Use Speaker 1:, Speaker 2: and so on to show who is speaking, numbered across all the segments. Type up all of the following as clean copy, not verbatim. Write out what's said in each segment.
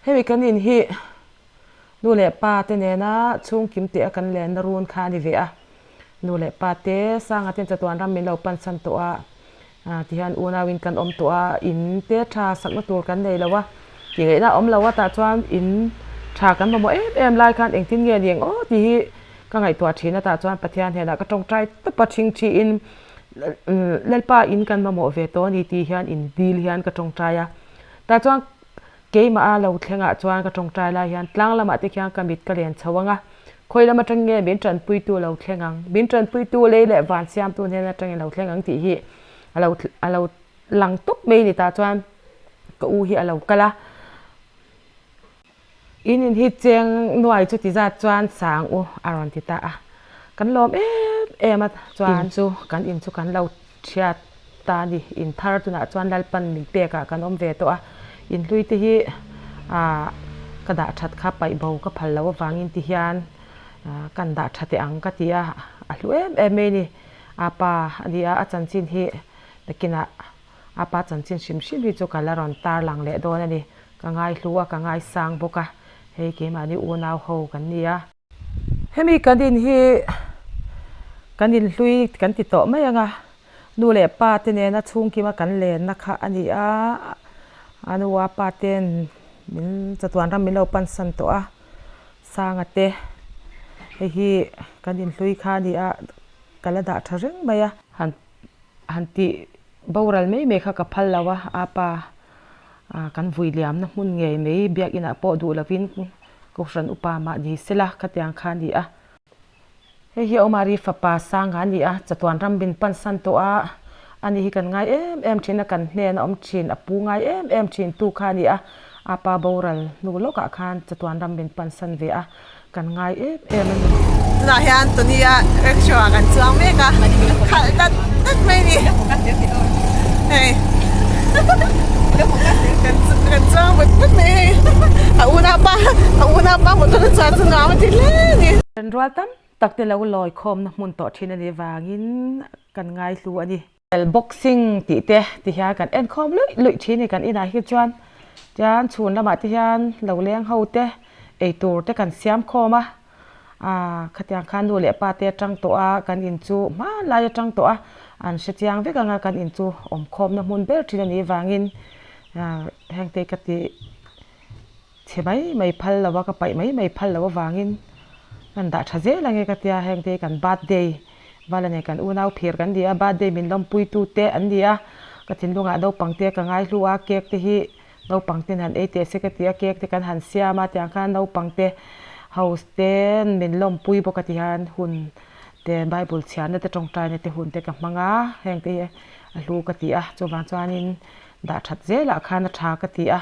Speaker 1: Hemi kan in hi nu leh pa te nena chhungkim tih a kan lenna run kha a ni ve a. Nu leh pa te Sanga ten chatuan ram min lo pansan tawh a, tihian unauin kan awm tawh a, in te tha sakna tur kan nei lo a, tih ngaihna a awm lo a, tah chuan in tha kan mamawh em em lai khan engtin nge ni ang aw tih hi ka ngaihtuah thin a, tah chuan Pathian hnenah ka tawngtai tawp a, thingthiin Lalpa in kan mamawh ve tawh a ni tih hian in dil hian ka tawngtai a, tah chuan Keimah a lo thlengah chuan ka tawngtai lai hian tlang lamah te khian ka mit ka len chho ang a, khawi lam atang nge min tanpuitu lo thleng ang, min tanpuitu lei leh van siamtu hnen atangin lo thleng ang tih hi a lo a lo lang tawp mai ni tah chuan ka u hi a lo kal a. In in hi cheng nuai chu ti zat chuan sang u a rawn ti ta a, kan lawm em em a chuan in chu kan in chu kan lo Thiat ta a ni. In thar tunah chuan Lalpan min pek ah kan awm ve tawh a, in hlui te hi ah ka dah that kha paih bo ka phal loh avangin ti hian ah kan dah tha teh ang ka ti a, a hlu em em mai a ni. A pa a ni a, a chanchin hi nakinah a pa chanchin hrim hrim hi chu ka la rawn tar lang leh dawn a ni. Ka ngaihlu a, ka ngaisang bawk a, hei keimahni unau ho kan ni a. Hemi kan in hi kan inhlui kan ti tawh mai ang a, nu leh pa te nena chhungkima kan lenna kha a ni a, a nu a pa ten min chatuan ram min lo pansan tawh a, Sanga te hei hi kan inhlui kha a ni a, ka la dah tha reng mai a. Han han tih boral mai mai kha ka phal lo a, a pa kan vui liamna hmun ngei mai biakinah pawh duh lovin Kohhran upa mah ni sela khatiang kha a ni a. Hei hi Omari fapa Sanga a ni a, chatuan ram min pansan tawh a, ani hi kan ngai em em thin a, kan hnen a awm thin, a pu ngai em em thin tu kha a ni a, a pa boral hnu lawkah khan chatuan ram min pansan ve a, kan ngai em em a ni.
Speaker 2: Tunah hian Tony-a rickshaw ah kan chuang mek a, khalh dat dat mai a ni. Hei kan chuang vut vut mai hei a unaupa a unaupa motor a chuan chu nuam a ti hle a ni.
Speaker 1: Kan rual tam tak te lo lawi khawmna hmun tawh thin a nih vangin kan ngaihlu a ni. Boxing tih te ti hian kan en khawm luih luih thin a ni kan inah hi chuan tian chhun lamah te hian lo leng ho te eitur te kan siam khawm a. Aaa khatiang khan nu leh pa te atang tawh a kan in chu hmanlai atang tawh a an hre chiang vek ang a kan in chu awm khawmna hmun ber thin a nih vangin aaa heng te ka tih chhe mai mai phal lo a ka paih mai mai phal lo avangin kan dah tha zel ang e ka tia heng te kan birthday vala nen kan unau phir kan ni a birthday min lawmpui tu te an ni a ka thinlungah naupang te ka ngaihlu a cake te hi. Naupang ten han ei teh se ka ti a, cake te kan han siam a, tiang khan naupang te house te min lawmpui bawk a ti hian hun te bible chhiarna te tawngtaina te hun te ka hmang a, heng te hi a hlu ka ti a, chuvang chuanin dah that zelah khan a tha ka ti a,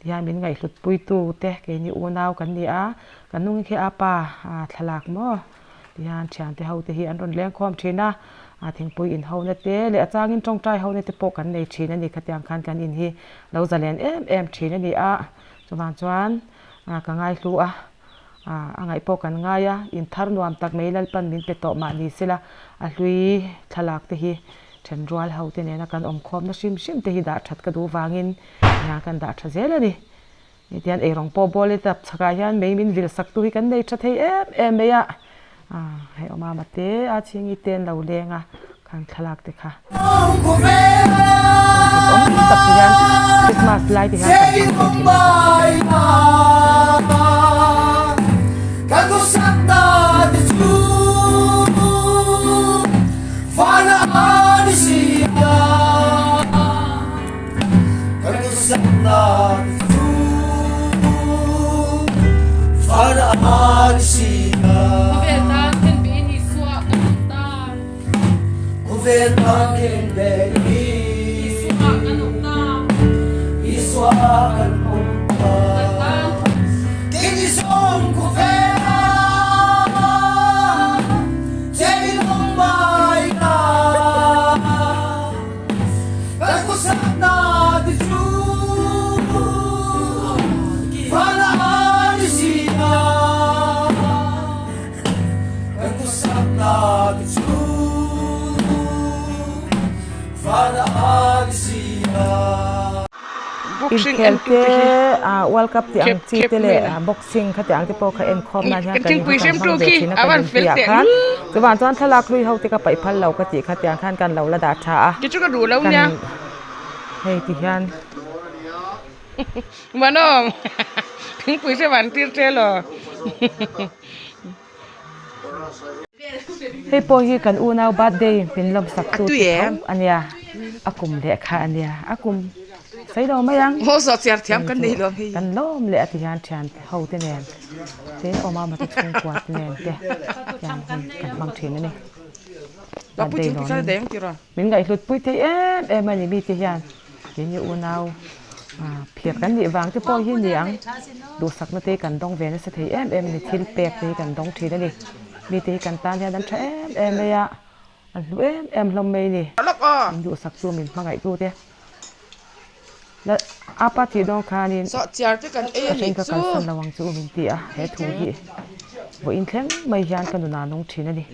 Speaker 1: tihian min ngaihhlut puitu te keini unau kan ni a, kan hnung khi a pa thlalak maw. Tihian thiante ho te hi an rawn leng khawm thin a, a thingpui in ho na te leh a changin tawngtai ho na te pawh kan nei thin a ni. Khatiang khan kan in hi lo zalen em em thin a ni a, chuvang chuan ka ngaihlu a, a ngaih pawh kan ngai a, in thar nuam tak mai Lalpan min pe tawh mah ni sela a hlui thlalak te hi then rual ho te nena kan awm khawmna hrim hrim te hi dah that ka duh vangin tihian kan dah tha zel a ni. Hetiang eirawng pawh bawl i tap chhakah hian mei min vil sak tu hi kan nei tha thei em em mai a, hei awm ama te a chhingi te an lo leng a khang thlalak te kha awm tak ti hian Christmas lai te hian kan hmang thei thin a Inkhel te World Cup tih ang chi te leh boxing khati ang te pawh kha enkhawm nan hian kan in hi kan hmang ve thin a kan inpuiah khan. Chuvang chuan thlalak hlui ho te ka paih phal lo ka tih kha tiang khan kan lo la dah tha a. Kan hei ti hian. Hei pawh hi kan unau birthday min lawmsak tu te tho a nia, a kum leh kha a nia, a kum sawi lo mai ang. Kan lawm leh a ti hian thian ho te nen te awm a mate chhungkua te nen te hian hun kan hmang thin a ni. Birthday lawmin min ngaihhlut pui thei em em a ni mite hian. Keini unau phir kan nih vang te pawh hi ni ang, duhsakna te hi kan dawng ve nasa thei em em a ni, thil pek te hi kan dawng thin a ni. Mite hi kan tan hian an tha em em mai a, an hlu em em hlawm mai a ni. Min duhsaktu, min hmangaihtu te la apa tih dawn khanin ka hring ka kalsan lo ang chu min ti a, he thu hi vawiin thleng mai hian ka nunah nung thin a ni.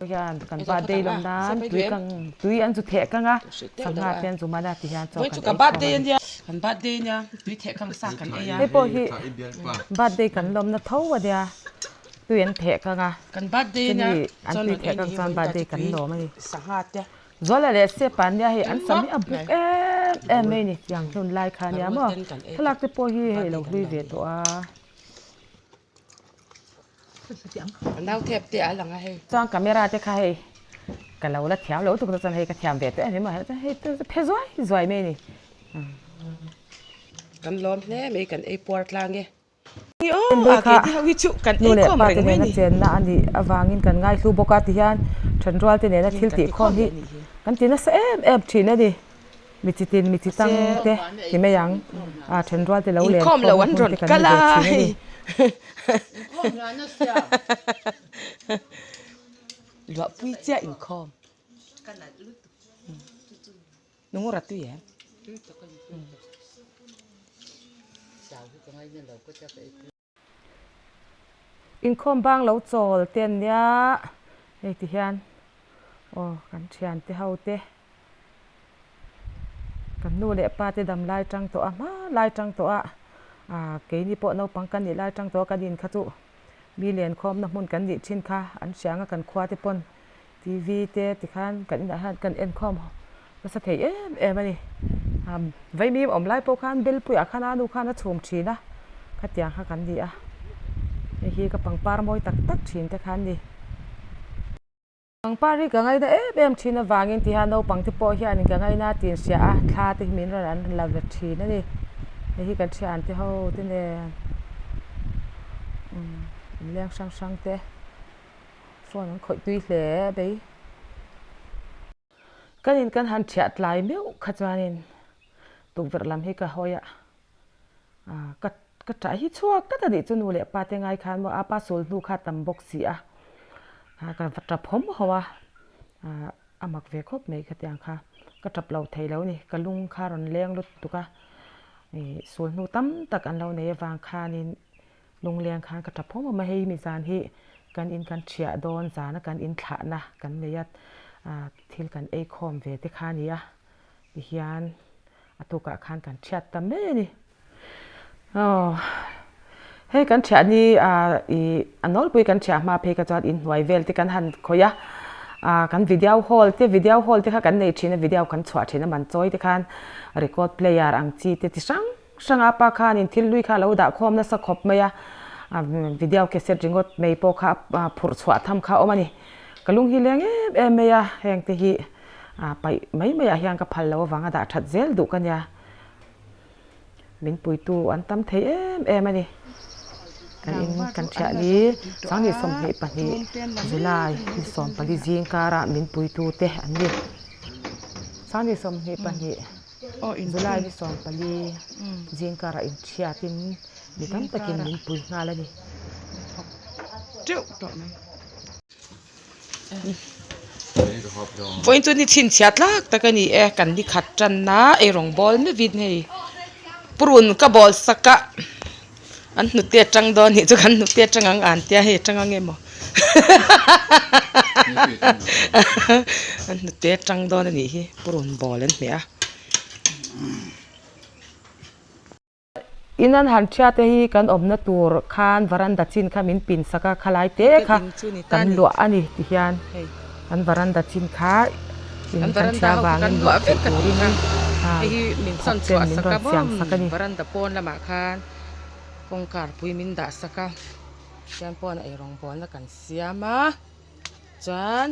Speaker 1: Hian kan birthday lawm nan tui kang tui an zu theh kang a sangha te an zu man a ti hian chaw kan ei khawm a ni.
Speaker 3: Kan birthday nia tui theh kang sa kan ei a.
Speaker 1: Hei pawh hi birthday kan lawm na tho a nia tui an theh kang a.
Speaker 3: Kan birthday nia
Speaker 1: chumi an tui theh kang chuan birthday kan lawm a ni.
Speaker 3: Sangha te.
Speaker 1: Zuala leh Sepa nia hei an sam hi a buk em em mai a ni tiang hlun lai kha nia maw thlalak te pawh hi hei lo hlui ve tawh a.
Speaker 3: Nau thep te a lang a hei.
Speaker 1: Chuan camera te kha hei ka lo la thiam lo tuk chuan hei ka thiam ve tawh em em a chuan hei te phe zuai zuai mai a ni.
Speaker 3: Kan lawm hle mai kan ei puar tlang e.
Speaker 1: Hei kha nu leh pa te nena chenna a nih avangin kan ngaihlu bawk a tihian thenrual te nena thil tih khawm hi kan ti nasa em em thin a ni. Mi chi tin mi chi tang te ti mai ang a then rual te lo len
Speaker 3: Inkhawm lo an rawn kal a hei. Luahpui chiah inkhawm. Nung rat tui em?
Speaker 1: Inkhawm bang lo chawl te an nia hei ti hian aw kan thian te ho te kan nu leh pa te dam lai tang tawh a hma lai tang tawh a ah keini pawh naupang kan nih lai tang tawh a kan in kha chu mi lenkhawm na hmun kan nih thin kha an hria ang a kan khua te pawn TV te tikhan kan inah hian kan enkhawm nasa thei em em a ni. Vaimim awm lai pawh khan belpuiah khan a nu khan a chhum thin a, khatiang kha kan ni a. Hei hi ka pangpar mawi tak tak thin te kha an ni. Pangpar hi ka ngaina em em thin avangin tihian naupang te pawh hianin ka ngaina tih an hria a, thla te hi min rawn an la ve thin a ni. Hei hi kan thian te ho te nen inleng hrang hrang te. Phone an khawih tui hle mai. Kan in kan han thiah tlai meuh kha chuanin tukverh lam hi ka hawi a, ka ka ṭah hi chhuak tlat a nih chu nu leh pa te ngai khan maw a pa sul hnu kha a tam bawk si a, ka va ṭap hawm hawm a, a mak ve khawp mai khatiang kha ka ṭap lo thei lo a ni, ka lung kha a rawn leng lutuk a, ih sul hnu tam tak an lo nei avang khanin. Lungleng khan ka tap awm awm a, hei mi zan hi kan in kan thiah dawn zana kan in thlahna kan nei a, thil kan ei khawm ve te kha a ni a, tihian a tukah khan kan thiat ta mai a ni. Aw hei kan thiah ni ih a nawlpui kan thiah hma phei kha chuan inhnuai vel te kan han khawih a, kan video hall te video hall te kha kan nei thin a, video kan chhuah thin a man chawi te khan record player ang chi te chi hrang Hranga pa khanin thil hlui kha a lo dah khawm nasa khawp mai a, video cassette ringawt mai pawh kha phurh chhuah tham kha a awm a ni. Ka lung hi leng em em mai a, heng te hi paih mai mai ah hian ka phal lo avanga dah that zel duh ka nia. Min puitu an tam thei em em a ni. Kan in kan thiah ni Sanghnih 22 July ni 14 zing karah min puitu te an ni. Sanghnih 22. July ni 14 zing karah inthiatin mi tam takin min pui nghal a ni.
Speaker 3: Vawiin chu ni chhinchhiah tlak tak a ni e, kan ni khat tanna eirawng bawl meuhin hei purun ka bawl sak a. An hnute atang dawn nih chu kan hnute atang ang an tia hei atang ang emaw an hnute atang dawn a nih hi purun ball an hmeh a.
Speaker 1: In an han ṭhia te hi kan awmna tur khan varanda chin kha min pin sak a, khalai te kha kan luah a ni ti hian kan varanda chin kha in kan ṭhia avangin luah theih turin thawk ten min rawn siam sak a ni.
Speaker 3: Varanda pawn lamah khan kawngkhar pui min dah sak a, chuan pawn ah eirawngbawlna kan siam a, chuan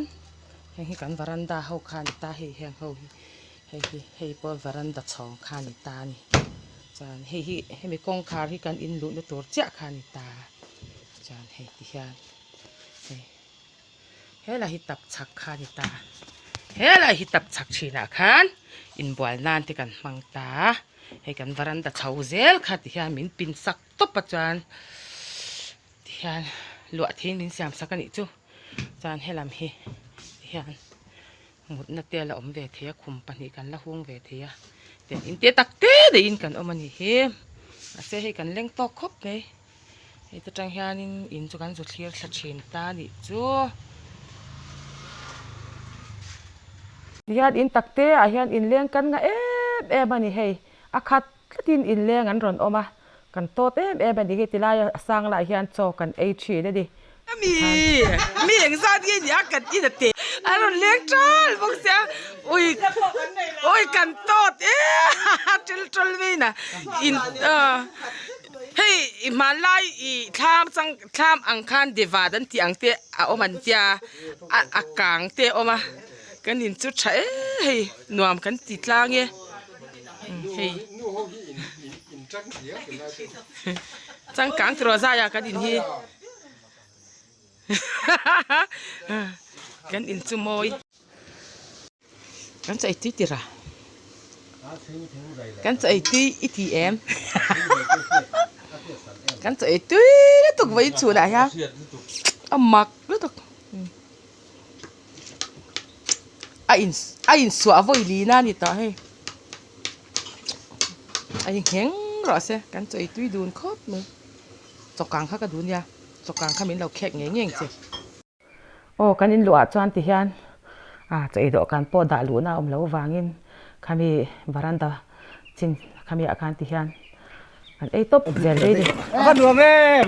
Speaker 3: heng hi kan varanda ho kha a ni ta hei heng ho hi. Hei hi hei pawh varanda chhawng kha a ni ta a ni chuan hei hi hemi kawngkhar hi kan in luhna tur chiah kha a ni ta chuan hei ti hian hei helai hi tap chhak kha a ni ta helai hi tap chhak thinah khan inbual nan te kan hmang ta a hei kan varanda chho zel kha ti hian min pin sak tawp a chuan ti hian luah theiin min siam sak a nih chu chuan helam hi ti hian. Mutna te a la awm ve thei a, khum pahnih kan la hung ve thei a, tiang in te tak te deihin kan awm a nih hi, mahse hei kan leng tawk khawp mai, hei te tang hianin in chu kan zu thlir thla thin ta a nih chu.
Speaker 1: Tihian in tak te ah hian inleng kan ngah em em a ni hei, a khat tlatin inleng an rawn awm a, Kan tawt em em a ni hi tilai a sang lah hian chaw kan ei thin a ni.
Speaker 3: Mi mi engzat nge nia kan in a te a rawn leng ṭal bawk sia ui ui kan tawt em ṭil ṭawl vein a in hei hmanlai ih thlam chang thlam ang khan devat an tih ang te a awm an tia a a kang te a awm a kan in chu ṭha em hei nuam kan ti tlang e. Hei changkang tiraw zai a kan in hi kan in chu mawi kan chaih tui tira kan chaih tui i ti em kan chaih tui lutuk vawiin chhunah hian a mak lutuk. A in a insuah vawi lin a ni tawh hei a ingheng rawh se kan chawi tui dun khawp mai chawkang kha ka duh nia chawkang kha min lo khek ngei ngei ang che.
Speaker 1: Aw kan in luah chuan ti hian ah chaw ei dawhkan pawh dah luhna a awm loh avangin khami varanda chin khami ah khan ti hian An ei tawp zel daih a ni.
Speaker 4: A va nuam em!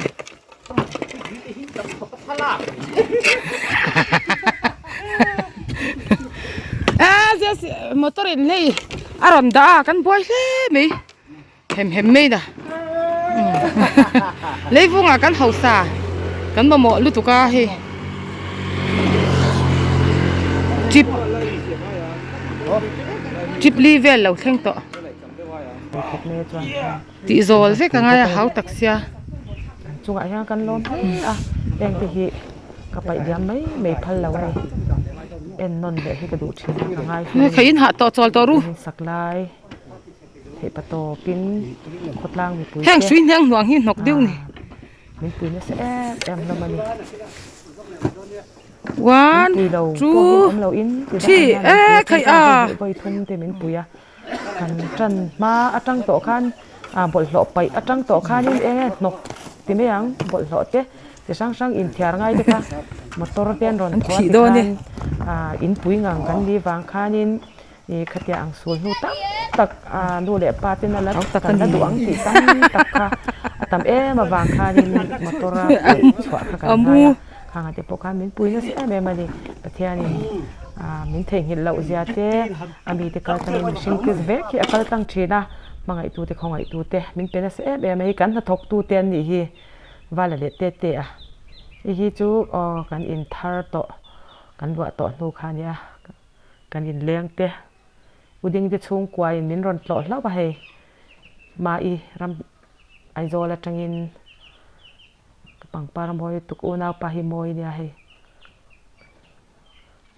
Speaker 3: A zia motor in hei a rawn dah a kan buai hle mai hem hem mai na leivungah kan hausa kan mamawh lutuk a hei trip trip li vel lo thleng tawh. Tih zawl vek a ngai a hau tak sia.
Speaker 1: Kan chungah hian kan lawm hle a, heng te hi ka paih diam mai mai phal lo a ni. En nawn leh hi ka duh thin a, ka ngai hle a ni.
Speaker 3: Kha in hah tawh chawl tawh ru.
Speaker 1: In sak lai theih pa tawpin khawtlang mipui te.
Speaker 3: Heng hrui hniang hnuang hi hnawk deuh ni.
Speaker 1: Min pui nasa em em hlawm a ni.
Speaker 3: One, two, three, e khaih a.
Speaker 1: Vawi thum te min pui a. Kan tan hma atang tawh khan ah bawlhhlawh paih atang tawh khanin eng nge hnawk ti mai ang bawlhhlawh te chi hrang hrang inthiar ngai te kha motor te an rawn thaw a ti khan ah inpui ngang kan ni vang khanin ih khatia ang sul hnu tam tak ah nu leh pa ten a la kan la duh ang tih tam tak kha a tam em avang khanin motor a paih chhuah kha kan ngai a khang ah te pawh khan min pui nasa em em a ni Pathianin ah min theihnghilh loh zia te. A mite kal tangin mihring te vek hi a kal tlang thin a, hmangaihtute khawngaihtute min pe nasa em em a hi kan hnathawktute an nih hi Vala leh Tete a hei hi chu aw kan in thar tawh kan luah tawh hnu kha a nia kan inleng te Uding te chhungkuain min rawn tlawh hlauh a hei Mai ram Aizawl atangin ka pangpar mawi lutuk unaupa hi mawi nia hei.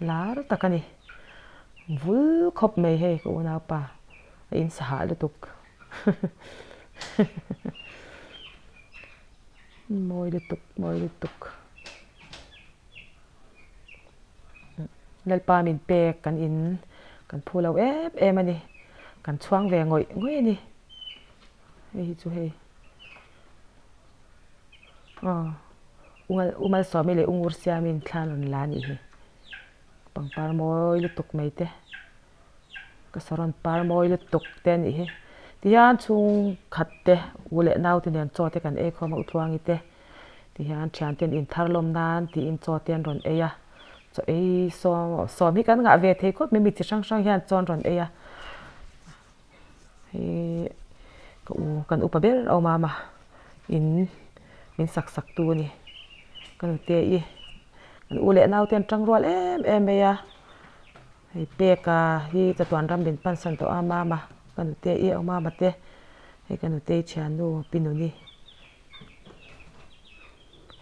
Speaker 1: Lar tak a ni. Vul khawp mai hei ka unaupa a insahah lutuk. Mawi lutuk, mawi lutuk. Lalpa min pek kan in kan phu lo em em a ni. Kan chhuang ve ngawih ngawih a ni. Hei hi chu hei. Aw U Malsawmi leh U Ngursiamin thla an rawn la a nih hi. Pangpar mawi lutuk mai te ka saron par mawi lutuk te a nih hi. Tihian chhungkhat te u leh nau te nen chaw te kan ei khawm a Utluangi te tihian thian ten inthar lawm nan tiin chaw te an rawn ei a chaw ei sawm sawm hi kan ngah ve thei khawp mai mi chi hrang hrang hian chaw an rawn ei a hei ka u kan upa ber a awm a in min sak sak tu a ni ka nute i kan u leh nau te an tang rual em em mai a. Hei peka hi chatuan ram min pansan tawh a mama ka nute i a mama te hei ka nutei thiannu pi nuni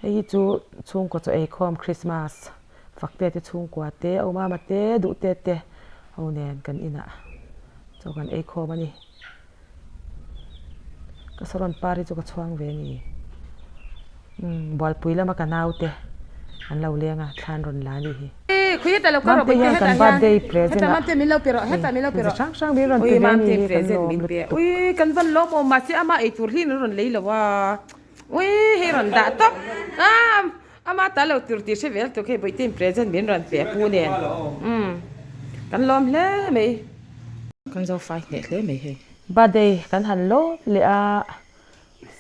Speaker 1: hei hi chu chhungkaw chaw eikhawm christmas fak te te chhungkua te a mama te duh te te ho nen kan inah chaw kan eikhawm a ni ka saron par hi chu ka chhuang ve a ni umm bualpui lama ka naute an lo leng a thlan rawn la a nih hi. Mamte hian kan birthday present ah thil hrang hrang min rawn pe ve a ni hi kan lawm lutuk.
Speaker 3: Ui kan van lawm awm mahse ama ei tur hlin an rawn lei lo a ui hei rawn dah tawp a ama ta lo tur tih hre vel tuk hei Bawihte present min rawn pe a pu nen umm kan lawm hle mai. Kan zo fai hneh hle mai hei.
Speaker 1: Birthday kan han lawm leh a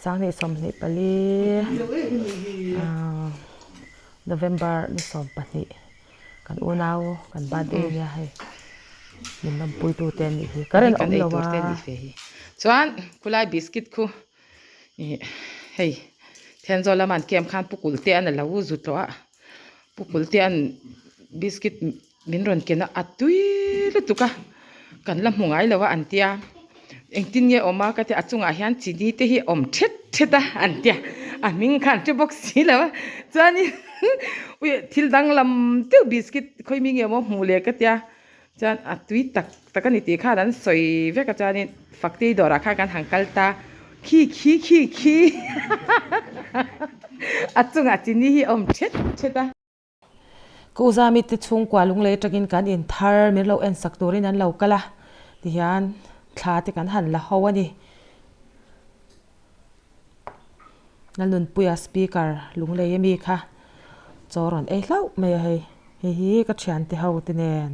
Speaker 1: Sanghnih 24 November ni 12 kan unau kan birthday nia hei min lawmpui tu te anih hi ka rinawm lo a.
Speaker 3: Chuan khulai biscuit khu ih hei Thenzawl lama an kem khan Pu Kulte an alo zut tawh a Pu Kulte an biscuit min rawn ken a a tui lutuk a kan la hmu ngai lo a an tia engtin nge awm a ka tia a chungah hian chini te hi awm thet thet a an tia a hming kha an hre bawk si lo a chuanin ui thil danglam deuh biscuit khawi mi nge maw hmuh leh ka tia chuan a tui tak tak a ni tih khan an sawi vek a chuanin Faktei dawrah khan kan han kal ta khi khi khi khi a chungah chini hi a awm thet thet a.
Speaker 1: Ka uzami te chhungkua lunglei atangin kan in thar min lo en sak turin an lo kal a tihian thla te kan han la ho a ni. Lalnunpuia speaker lunglei ami kha chaw rawn ei hlauh mai a hei hei hi ka thiante ho te nen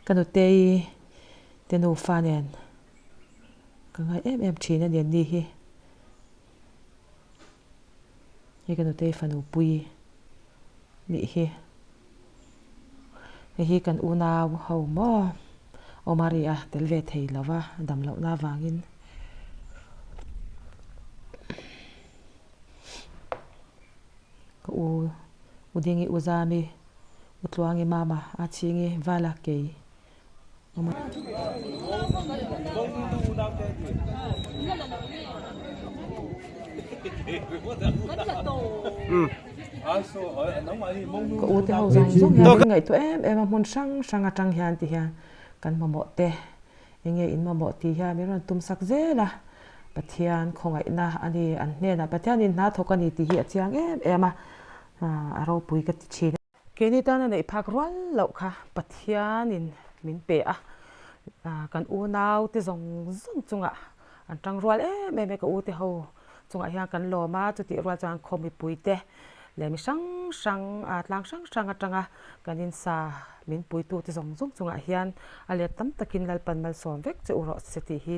Speaker 1: ka nutei te nufa nen ka ngai em em thin a ni an ni hi. Hei ka nutei fanu pui nih hi hei hi kan unau ho maw awm a ri a tel ve thei lo va dam loh na avangin ka u u Dingi u Zami u Tluangi mama a chhingi vala kei. Ka u te ho zawng zawng hian min ngaihtuah em em a hmun hrang hrang atang hian ti hian kan mamawh te enge in mamawh tih hian min rawn tum sak zel a Pathian khawngaihna a ni an hnenah Pathian in hna thawk a ni tih hi a chiang em em a a ropui ka ti thin a. Keini tana neih phak rual loh kha Pathianin min pe a, kan unau te zawng zawng chungah an tang rual em em e, ka u te ho chungah hian kan lawm a, chutih rual chuan khaw mipui te leh mi hrang hrang tlang hrang hrang atanga kan insa min puitu te zawng zawng chungah hian a let tam takin Lalpan malsawm vek che u rawh se tih hi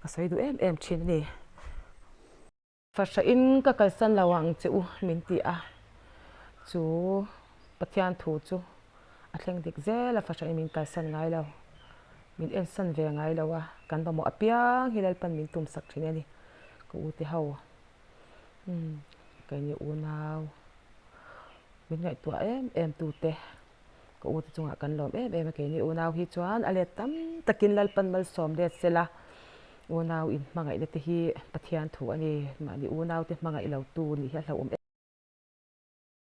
Speaker 1: ka sawi duh em em thin a ni. Fahrahin ka kalsan lo ang che u min ti a, chu Pathian thu chu a thleng dik zel a, fahrahin min kalsan ngai lo, min ensan ve ngai lo a, kan mamawh apiang hi Lalpan min tumsak thin a ni, ka u te ho, umm keini unau min ngaihtuah em em tute. Ka ute chungah kan lawm em em a, keini unau hi chuan a let tam takin Lalpan malsawm let sela, unau in hmangaihna te hi Pathian thu a ni, mahni unaute hmangaih lo tu nih hi a hlauhawm em.